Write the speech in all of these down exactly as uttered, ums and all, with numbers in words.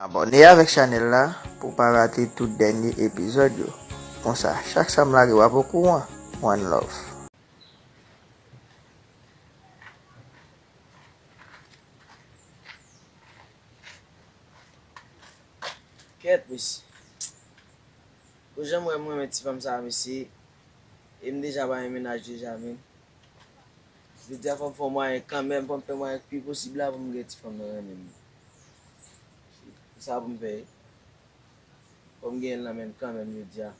Abòne avèk chanèl la pou w pa rate tout dènye epizòd yo. Konsa, chak sa m lage w ap okouran. One love. Kèt, mesye. Ou janm wè m renmen ti fanm sa a, mesye. E m deja pa gen mennaj deja, menm. Jodi a fò m fè yon mwayen kanmenm, fò m fè mwayen pi posib la pou m gen ti fanm nan renmen m. Se sa pou m fè. Fò m gen l nan men m kanmenm jodi a.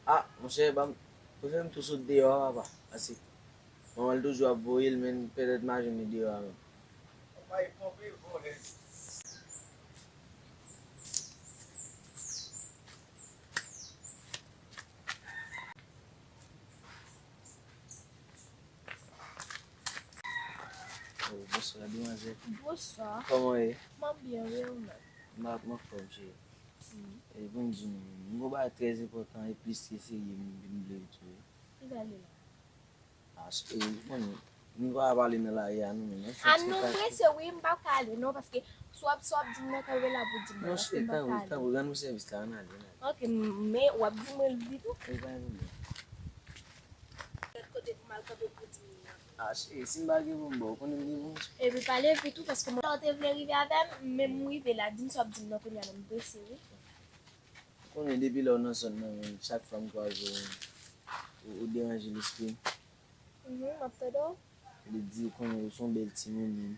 Ah, monchè, ban m, prefere m tou sot deyò a, papa. Paske manman l toujou ap voye l, men petèt m a jwenn li deyò a menm. Oh, bonswa, demwazèl. Bonswa. Kòman w ye? Mwen byen, wi, ou menm? Mwen, mwen anfòm, cheri. Mm. E, pou m di nou, m gon bagay trè enpòtan e plis ke serye m, m vle di w. Ki sa l ye la? Ah, cheri, ou konnen, nou pa pale nan lari a, nou menm. Ah, nou prese, wi, m pa ka ale, non, paske si w ap, si w ap di m nan, kanpe la pou di m nan, paske m pa ka ale. Non, cheri, tanpri, tanpri, rann nou sèvis la, ann ale, ann ale. Ok, m, men w ap di mwen l pito? Wi, pa gen pwoblèm. Lòt kote pou m al kanpe pou di m nan. Ah, cheri, si m pa gen pou m ba w, ou konnen m gen pou m. Epi pale vit tou, paske mwen, ou te vle rive avè m, men m rive la, di m sa w ap di m nan kounye a, non, m prese, wi. Ou konnen depi lè w nan zòn nan, menm, chak fwa m kwaze w, ou, ou deranje lespri m. Mhm, m ap tande w. Vle di, ou konnen ou se yon bèl timoun, menm.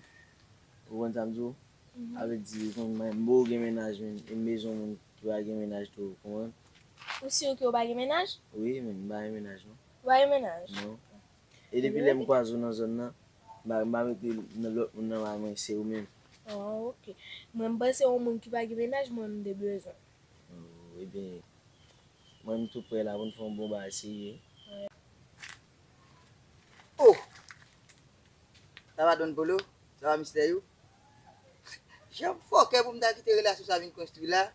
Ou konprann sa m di w? Mhm. Sa vle di, ou konn, mwen, m poko gen mennaj, men, e m bezwen yon moun ki pa gen mennaj tou, ou konprann? Ou si ke w pa gen mennaj? Wi, men m pa gen mennaj, non. Ou pa gen mennaj? Non. E depi lè m kwaze w nan zòn nan, m pa, m pa mete nan lòt moun nan, mwen, se ou menm. Oh, ok. Mwen, m panse yon moun ki pa gen mennaj, mwen, m te bezwen. Oh, ebyen, mwen, m tou prè la pou n fè yon bon bagay serye. Oh! Sa va, Don Polo? Sa va, mistè yo? Jan m fòkè pou m ta kite relasyon sa vin konstwi la.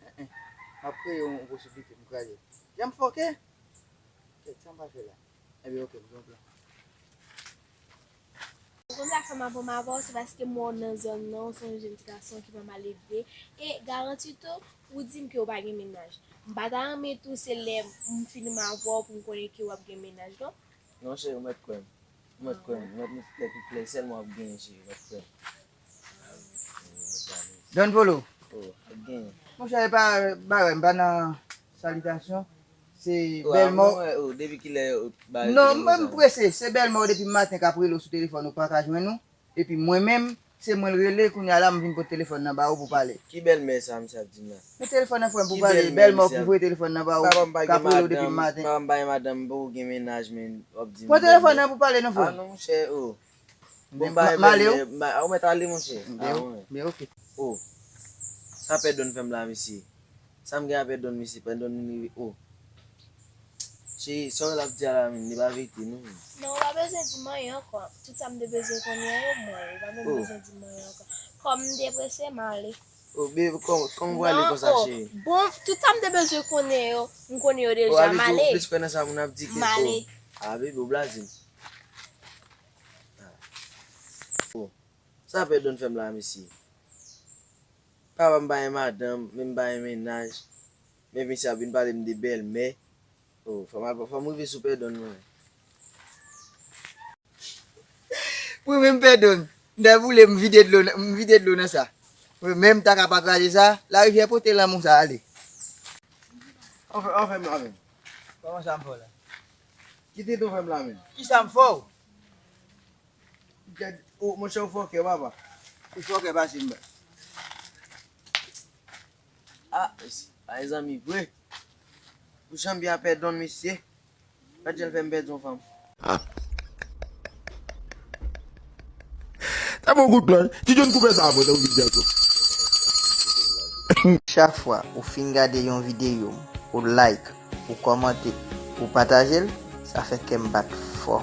Hein, hein. M ap kreye yon posiblite pou m kraze. Jan m fòkè? Kèt, sa m pral fè la? Ebyen, ok, m gen yon plan. Ou konn sa k fè m ap anba avè w, se paske m wè w nan zòn nan, ou se yon jèn ti gason ki pa mal elve. E garanti tou, ou di m ke w pa gen mennaj. M pa ta renmen tou, se lè m fin avè w pou m konnen ke w ap gen mennaj, non. Non, cheri, ou mèt kwè m. Ou mèt kwè m. Ou mèt mete tèt ou klè, sèlman w ap genyen, cheri, ou mèt kwè m. Don Polo. Oh, ap genyen. Monchè, e pa bagay, m pa nan salitasyon. Se bèlmè w. Oh, depi kilè, oh, bagay. Non, mwen m prese. Se bèlmè w depi maten k ap rele w sou telefòn, ou pa ka jwenn ou. Epi mwen menm, se mwen l rele, kounye a la, m vin pote telefòn nan ba ou pou pale. Ki bèlmè sa, misye ap di m la? Men telefòn nan, frè m, pou pale. Bèlmè w ki voye telefòn nan ba ou, k ap rele w depi maten. Papa m pa gen madanm, m poko gen mennaj, men w ap di m bèlmè. Pran telefòn nan pou pale non, frè m. Ah non, monchè, oh. Bon, m ale, wi. Ou mèt ale, monchè. Byen, ok. Oh, sa pè Don fè m la, mesye. Sa m gen a pè Don, mesye, pè Don vin rive. Oh. Cheri, sa w ap di a la, menm, li pa verite, non, menm. Non, ou pa bezwen di m anyen ankò. Tout sa m te bezwen konnen yo, mwen, ou pa menm bezwen di m anyen ankò. Kòm m te prese, m ale. Oh, babe, kòm, kòm ou ale konsa, cheri? Bon, tout sa m te bezwen konnen yo, m konnen yo deja, m ale. Ou ale tou, plis kwè nan sa moun ap di ke, oh. M ale. Ah, babe, ou blaze m. Oh. Sa pè Don fè m la, mesye. Papa m pa gen madanm, men m pa gen mennaj. Men misye ap vin pale m de bèlmè. Oh, fò m al, fò m rive sou pè Don mwen. Mwen menm pè Don, m ta boule, m vide dlo, m vide dlo nan sa. Mwen menm ta ka pataje sa, larivyè pote lanmou sa ale. Anfen, anfen, anfen. Kòman sa m fè w la? Kite Don fè m la menm. Kisa m fè w? Gad, oh, monchè, ou fòkè, papa. Ou fòkè pase m. Ah, mesye, pa gen zanmi vre. Ou janm byen a pè Don, mesye. Gad jan l fè m pèdi yon fanm. Ah. Sa bon kout plan. Ti John koupe sa apre, tankou ki di ankò. Chak fwa ou fin gade yon videyo m, ou like, ou kòmante, ou pataje l, sa fè kè m bat fò.